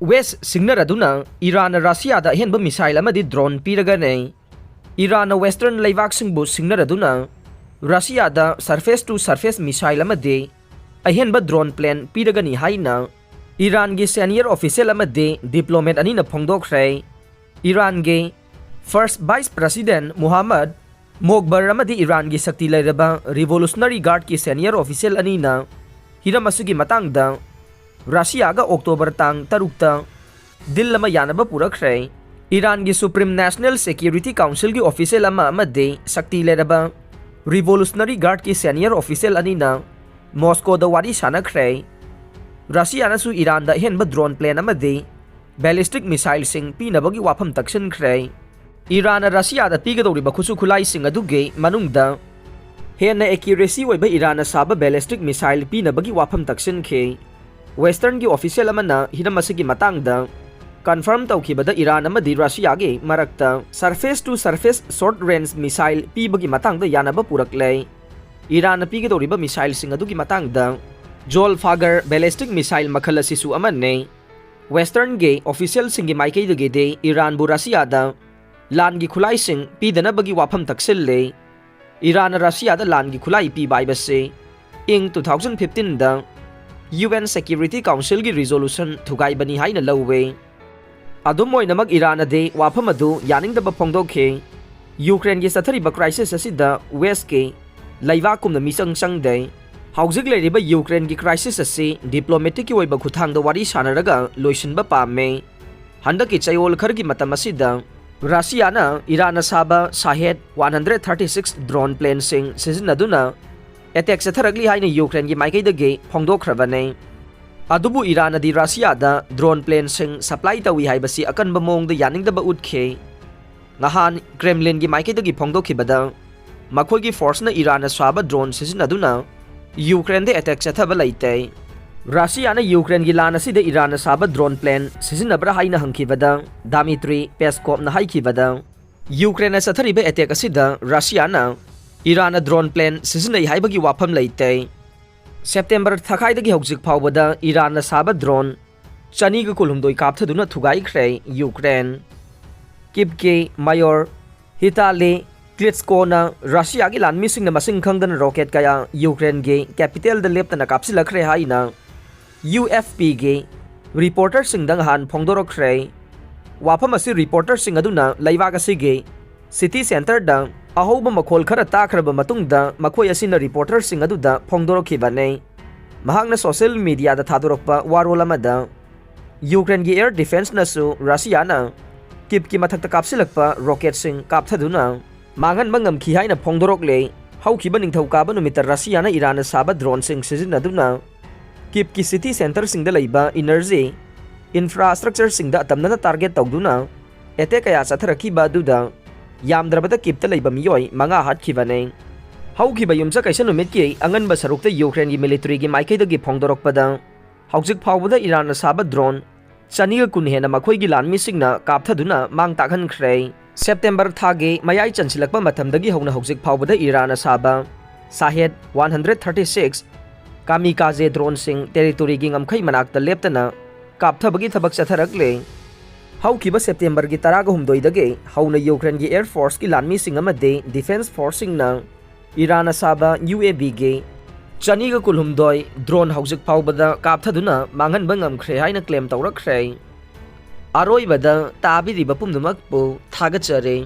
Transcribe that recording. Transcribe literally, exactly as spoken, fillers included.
West ꯁꯤꯡꯅꯔꯗꯨꯅ ꯏꯔꯥꯟꯅ ꯔꯁꯤꯌꯥꯗ ꯑꯍꯦꯟꯕ missile ꯑꯃꯗꯤ drone ꯄꯤꯔꯒꯅꯤ꯫ ꯏꯔꯥꯟꯅ Western ꯂꯩꯕꯥꯛꯁꯤꯡꯕꯨ ꯁꯤꯡꯅꯔꯗꯨꯅ ꯔꯁꯤꯌꯥꯗ surface to surface missile ꯑꯃꯗꯤ ꯑꯍꯦꯟꯕ drone plane ꯄꯤꯔꯒꯅꯤ ꯍꯥꯏꯅ ꯏꯔꯥꯟꯒꯤ senior official ꯑꯃꯗꯤ diplomat ꯑꯅꯤꯅ ꯐꯣꯡꯗꯣꯛꯈ꯭ꯔꯦ꯫ ꯏꯔꯥꯟꯒꯤ First Vice President ꯃꯨꯍꯝꯃꯗ ꯃꯣꯛꯕꯔ ꯑꯃꯗꯤ ꯏꯔꯥꯟꯒꯤ ꯁꯛꯇꯤ ꯂꯩꯔꯕ Revolutionary Guardꯀꯤ senior official ꯑꯅꯤꯅ ꯍꯤꯔꯝ ꯑꯁꯤꯒꯤ ꯃꯇꯥꯡꯗ ꯔꯁꯤꯌꯥꯒ ꯑꯣꯛꯇꯣꯕꯔ ꯇꯥꯡ ꯇꯔꯨꯛꯇ deal ꯑꯃ ꯌꯥꯅꯕ ꯄꯨꯔꯛꯈ꯭ꯔꯦ꯫ ꯏꯔꯥꯟꯒꯤ Supreme National Security Councilꯒꯤ official ꯑꯃ ꯑꯃꯗꯤ ꯁꯛꯇꯤ ꯂꯩꯔꯕ Revolutionary Guardꯀꯤ senior official ꯑꯅꯤꯅ ꯃꯣꯁꯀꯣꯗ ꯋꯥꯔꯤ ꯁꯥꯟꯅꯈ꯭ꯔꯦ꯫ ꯔꯁꯤꯌꯥꯅꯁꯨ ꯏꯔꯥꯟꯗ ꯑꯍꯦꯟꯕ drone plane ꯑꯃꯗꯤ ballistic missileꯁꯤꯡ ꯄꯤꯅꯕꯒꯤ ꯋꯥꯐꯝ ꯇꯛꯁꯤꯟꯈ꯭ꯔꯦ꯫ ꯏꯔꯥꯟꯅ ꯔꯁꯤꯌꯥꯗ ꯄꯤꯒꯗꯧꯔꯤꯕ ꯈꯨꯠꯁꯨ ꯈꯨꯠꯂꯥꯏꯁꯤꯡ ꯑꯗꯨꯒꯤ ꯃꯅꯨꯡꯗ ꯍꯦꯟꯅ accuracy ꯑꯣꯏꯕ ꯏꯔꯥꯟꯅ ꯁꯥꯕ ballistic missile ꯄꯤꯅꯕꯒꯤ ꯋꯥꯐꯝ ꯇꯛꯁꯤꯟꯈꯤ꯫ Westernꯒꯤ official ꯑꯃꯅ ꯍꯤꯔꯝ ꯑꯁꯤꯒꯤ ꯃꯇꯥꯡꯗ confirm ꯇꯧꯈꯤꯕꯗ ꯏꯔꯥꯟ ꯑꯃꯗꯤ ꯔꯁꯤꯌꯥꯒꯤ ꯃꯔꯛꯇ surface to surface short range missile ꯄꯤꯕꯒꯤ ꯃꯇꯥꯡꯗ ꯌꯥꯅꯕ ꯄꯨꯔꯛꯂꯦ꯫ ꯏꯔꯥꯟꯅ ꯄꯤꯒꯗꯧꯔꯤꯕ missileꯁꯤꯡ ꯑꯗꯨꯒꯤ ꯃꯇꯥꯡꯗ Zolfagor ballistic missile ꯃꯈꯜ ꯑꯁꯤꯁꯨ ꯑꯃꯅꯤ꯫ Westernꯒꯤ officialꯁꯤꯡꯒꯤ ꯃꯥꯏꯀꯩꯗꯒꯤꯗꯤ ꯏꯔꯥꯟꯕꯨ ꯔꯁꯤꯌꯥꯗ ꯂꯥꯟꯒꯤ ꯈꯨꯠꯂꯥꯏꯁꯤꯡ ꯄꯤꯗꯅꯕꯒꯤ ꯋꯥꯐꯝ ꯇꯛꯁꯤꯜꯂꯤ꯫ ꯏꯔꯥꯟꯅ ꯔꯁꯤꯌꯥꯗ ꯂꯥꯟꯒꯤ ꯈꯨꯠꯂꯥꯏ ꯄꯤꯕ ꯍꯥꯏꯕꯁꯤ ꯏꯪ two thousand fifteenꯗ UN Security Councilꯒꯤ resolution ꯊꯨꯒꯥꯏꯕꯅꯤ ꯍꯥꯏꯅ ꯂꯧꯋꯤ꯫ ꯑꯗꯨꯝ ꯑꯣꯏꯅꯃꯛ ꯏꯔꯥꯟꯅꯗꯤ ꯋꯥꯐꯝ ꯑꯗꯨ ꯌꯥꯅꯤꯡꯗꯕ ꯐꯣꯡꯗꯣꯛꯈꯤ꯫ ꯌꯨꯀ꯭ꯔꯦꯟꯒꯤ ꯆꯠꯊꯔꯤꯕ crisis ꯑꯁꯤꯗ Westꯀꯤ ꯂꯩꯕꯥꯛ ꯀꯨꯝꯅ ꯃꯤꯆꯪ ꯆꯪꯗꯦ꯫ ꯍꯧꯖꯤꯛ ꯂꯩꯔꯤꯕ ꯌꯨꯀ꯭ꯔꯦꯟꯒꯤ crisis ꯑꯁꯤ diplomaticꯀꯤ ꯑꯣꯏꯕ ꯈꯨꯠꯊꯥꯡꯗ ꯋꯥꯔꯤ ꯁꯥꯟꯅꯔꯒ ꯂꯣꯏꯁꯤꯟꯕ ꯄꯥꯝꯃꯤ꯫ ꯍꯟꯗꯛꯀꯤ ꯆꯌꯣꯜ ꯈꯔꯒꯤ ꯃꯇꯝ ꯑꯁꯤꯗ ꯔꯁꯤꯌꯥꯅ ꯏꯔꯥꯟꯅ ꯁꯥꯕ Shahed one hundred thirty six drone planeꯁꯤꯡ ꯁꯤꯖꯤꯟꯅꯗꯨꯅ attack ꯆꯠꯊꯔꯛꯂꯤ ꯍꯥꯏꯅ ꯌꯨꯀ꯭ꯔꯦꯟꯒꯤ ꯃꯥꯏꯀꯩꯗꯒꯤ ꯐꯣꯡꯗꯣꯛꯈ꯭ꯔꯕꯅꯤ꯫ ꯑꯗꯨꯕꯨ ꯏꯔꯥꯟꯅꯗꯤ ꯔꯁꯤꯌꯥꯗ drone planeꯁꯤꯡ supply ꯇꯧꯏ ꯍꯥꯏꯕꯁꯤ ꯑꯀꯟꯕ ꯃꯑꯣꯡꯗ ꯌꯥꯅꯤꯡꯗꯕ ꯎꯠꯈꯤ꯫ ꯉꯍꯥꯟ Kremlinꯒꯤ ꯃꯥꯏꯀꯩꯗꯒꯤ ꯐꯣꯡꯗꯣꯛꯈꯤꯕꯗ, ꯃꯈꯣꯏꯒꯤ forceꯅ ꯏꯔꯥꯟꯅ ꯁꯥꯕ drone ꯁꯤꯖꯤꯟꯅꯗꯨꯅ ꯌꯨꯀ꯭ꯔꯦꯟꯗ attack ꯆꯠꯊꯕ ꯂꯩꯇꯦ꯫ ꯔꯁꯤꯌꯥꯅ ꯌꯨꯀ꯭ꯔꯦꯟꯒꯤ ꯂꯥꯟ ꯑꯁꯤꯗ ꯏꯔꯥꯟꯅ ꯁꯥꯕ drone plane ꯁꯤꯖꯤꯟꯅꯕ꯭ꯔꯥ ꯍꯥꯏꯅ ꯍꯪꯈꯤꯕꯗ, Dmitry Peskovꯅ ꯍꯥꯏꯈꯤꯕꯗ, ꯌꯨꯀ꯭ꯔꯦꯟꯅ ꯆꯠꯊꯔꯤꯕ attack ꯑꯁꯤꯗ ꯔꯁꯤꯌꯥꯅ ꯏꯔꯥꯟꯅ drone plane ꯁꯤꯖꯤꯟꯅꯩ ꯍꯥꯏꯕꯒꯤ ꯋꯥꯐꯝ ꯂꯩꯇꯦ꯫ September ꯊꯥꯈꯥꯏꯗꯒꯤ ꯍꯧꯖꯤꯛ ꯐꯥꯎꯕꯗ ꯏꯔꯥꯟꯅ ꯁꯥꯕ drone ꯆꯅꯤꯒ ꯀꯨꯟꯍꯨꯝꯗꯣꯏ ꯀꯥꯞꯊꯗꯨꯅ ꯊꯨꯒꯥꯏꯈ꯭ꯔꯦ ꯌꯨꯀ꯭ꯔꯦꯟ꯫ ꯀꯤꯞꯀꯤ ꯃꯥꯌꯣꯔ ꯍꯤꯇꯥꯂꯤ ꯀ꯭ꯂꯤꯠꯁꯀꯣꯅ ꯔꯁꯤꯌꯥꯒꯤ ꯂꯥꯟꯃꯤꯁꯤꯡꯅ ꯃꯁꯤꯡ ꯈꯪꯗꯅ ꯔꯣꯀꯦꯠ ꯀꯌꯥ ꯌꯨꯀ꯭ꯔꯦꯟꯒꯤ ꯀꯦꯄꯤꯇꯦꯜꯗ ꯂꯦꯞꯇꯅ ꯀꯥꯞꯁꯤꯜꯂꯛꯈ꯭ꯔꯦ ꯍꯥꯏꯅ ꯌꯨ ꯑꯦꯐ ꯄꯤꯒꯤ ꯔꯤꯄꯣꯔꯇꯔꯁꯤꯡꯗ ꯅꯍꯥꯟ ꯐꯣꯡꯗꯣꯔꯛꯈ꯭ꯔꯦ꯫ ꯋꯥꯐꯝ ꯑꯁꯤ ꯔꯤꯄꯣꯔꯇꯔꯁꯤꯡ ꯑꯗꯨꯅ ꯂꯩꯕꯥꯛ ꯑꯁꯤꯒꯤ ꯁꯤꯇꯤ ꯁꯦꯟꯇꯔꯗ ꯑꯍꯧꯕ ꯃꯈꯣꯜ ꯈꯔ ꯇꯥꯈ꯭ꯔꯕ ꯃꯇꯨꯡꯗ ꯃꯈꯣꯏ ꯑꯁꯤꯅ ꯔꯤꯄꯣꯔꯇꯔꯁꯤꯡ ꯑꯗꯨꯗ ꯐꯣꯡꯗꯣꯔꯛꯈꯤꯕꯅꯤ꯫ ꯃꯍꯥꯛꯅ ꯁꯣꯁꯤꯌꯦꯜ ꯃꯤꯗꯤꯌꯥꯗ ꯊꯥꯗꯣꯔꯛꯄ ꯋꯥꯔꯣꯜ ꯑꯃꯗ ꯌꯨꯀ꯭ꯔꯦꯟꯒꯤ ꯑꯦꯌꯔ ꯗꯤꯐꯦꯟꯁꯅꯁꯨ ꯔꯁꯤꯌꯥꯅ ꯀꯤꯞꯀꯤ ꯃꯊꯛꯇ ꯀꯥꯞꯁꯤꯜꯂꯛꯄ ꯔꯣꯀꯦꯠꯁꯤꯡ ꯀꯥꯞꯊꯗꯨꯅ ꯃꯥꯡꯍꯟꯕ ꯉꯝꯈꯤ ꯍꯥꯏꯅ ꯐꯣꯡꯗꯣꯔꯛꯂꯦ꯫ ꯍꯧꯈꯤꯕ ꯅꯤꯡꯊꯧꯀꯥꯕ ꯅꯨꯃꯤꯠꯇ ꯔꯁꯤꯌꯥꯅ ꯏꯔꯥꯟꯅ ꯁꯥꯕ ꯗ꯭ꯔꯣꯟꯁꯤꯡ ꯁꯤꯖꯤꯟꯅꯗꯨꯅ ꯀꯤꯞꯀꯤ ꯁꯤꯇꯤ ꯁꯦꯟꯇꯔꯁꯤꯡꯗ ꯂꯩꯕ ꯏꯅꯔꯖꯤ ꯏꯟꯐ꯭ꯔꯥꯁ꯭ꯇ꯭ꯔꯛꯆꯔꯁꯤꯡꯗ ꯑꯇꯝꯅꯅ ꯇꯥꯔꯒꯦꯠ ꯇꯧꯗꯨꯅ ꯑꯦꯇꯦꯛ ꯀꯌꯥ ꯆꯠꯊꯔꯛꯈꯤꯕ ꯑꯗꯨꯗ ꯌꯥꯝꯗ꯭ꯔꯕꯗ ꯀꯤꯞꯇ ꯂꯩꯕ ꯃꯤꯑꯣꯏ ꯃꯉꯥ ꯍꯥꯠꯈꯤꯕꯅꯤ꯫ ꯍꯧꯈꯤꯕ ꯌꯨꯝꯁꯀꯩꯁ ꯅꯨꯃꯤꯠꯀꯤ ꯑꯉꯟꯕ ꯁꯔꯨꯛꯇ ꯌꯨꯀ꯭ꯔꯦꯟꯒꯤ ꯃꯤꯂꯤꯇꯔꯤꯒꯤ ꯃꯥꯏꯀꯩꯗꯒꯤ ꯐꯣꯡꯗꯣꯔꯛꯄꯗ ꯍꯧꯖꯤꯛ ꯐꯥꯎꯕꯗ ꯏꯔꯥꯟꯅ ꯁꯥꯕ ꯗ꯭ꯔꯣꯟ ꯆꯅꯤꯒ ꯀꯨꯟ ꯍꯦꯟꯅ ꯃꯈꯣꯏꯒꯤ ꯂꯥꯟꯃꯤꯁꯤꯡꯅ ꯀꯥꯞꯊꯗꯨꯅ ꯃꯥꯡ ꯇꯥꯛꯍꯟꯈ꯭ꯔꯦ꯫ ꯁꯦꯞꯇꯦꯝꯕꯔ ꯊꯥꯒꯤ ꯃꯌꯥꯏ ꯆꯟꯁꯤꯜꯂꯛꯄ ꯃꯇꯝꯗꯒꯤ ꯍꯧꯅ ꯍꯧꯖꯤꯛ ꯐꯥꯎꯕꯗ ꯏꯔꯥꯟꯅ ꯁꯥꯕ ꯁꯥꯍꯦꯗ ꯋꯥꯟ ꯍꯟꯗ꯭ꯔꯦꯠ ꯊꯥꯔꯇꯤ ꯁꯤꯛꯁ ꯀꯥꯃꯤꯀꯥꯖꯦ ꯗ꯭ꯔꯣꯟꯁꯤꯡ ꯇꯦꯔꯤꯇꯣꯔꯤꯒꯤ ꯉꯝꯈꯩ ꯃꯅꯥꯛꯇ ꯂꯦꯞꯇꯅ ꯀꯥꯞꯊꯕꯒꯤ ꯊꯕꯛ ꯆꯠꯊꯔꯛꯂꯦ꯫ ꯍꯧꯈꯤꯕ ꯁꯦꯞꯇꯦꯝꯕꯔꯒꯤ ꯇꯔꯥꯒ ꯍꯨꯝꯗꯣꯏꯗꯒꯤ ꯍꯧꯅ ꯌꯨꯀ꯭ꯔꯦꯟꯒꯤ ꯑꯦꯌꯔ ꯐꯣꯔꯁꯀꯤ ꯂꯥꯟꯃꯤꯁꯤꯡ ꯑꯃꯗꯤ ꯗꯤꯐꯦꯟꯁ ꯐꯣꯔꯁꯁꯤꯡꯅ ꯏꯔꯥꯟꯅ ꯁꯥꯕ ꯌꯨ ꯑꯦ ꯚꯤꯒꯤ ꯆꯅꯤꯒ ꯀꯨꯟꯍꯨꯝꯗꯣꯏ ꯗ꯭ꯔꯣꯟ ꯍꯧꯖꯤꯛ ꯐꯥꯎꯕꯗ ꯀꯥꯞꯊꯗꯨꯅ ꯃꯥꯡꯍꯟꯕ ꯉꯝꯈ꯭ꯔꯦ ꯍꯥꯏꯅ ꯀ꯭ꯂꯦꯝ ꯇꯧꯔꯛꯈ꯭ꯔꯦ꯫ ꯑꯔꯣꯏꯕꯗ ꯇꯥꯕꯤꯔꯤꯕ ꯄꯨꯝꯅꯃꯛꯄꯨ ꯊꯥꯒꯠꯆꯔꯤ꯫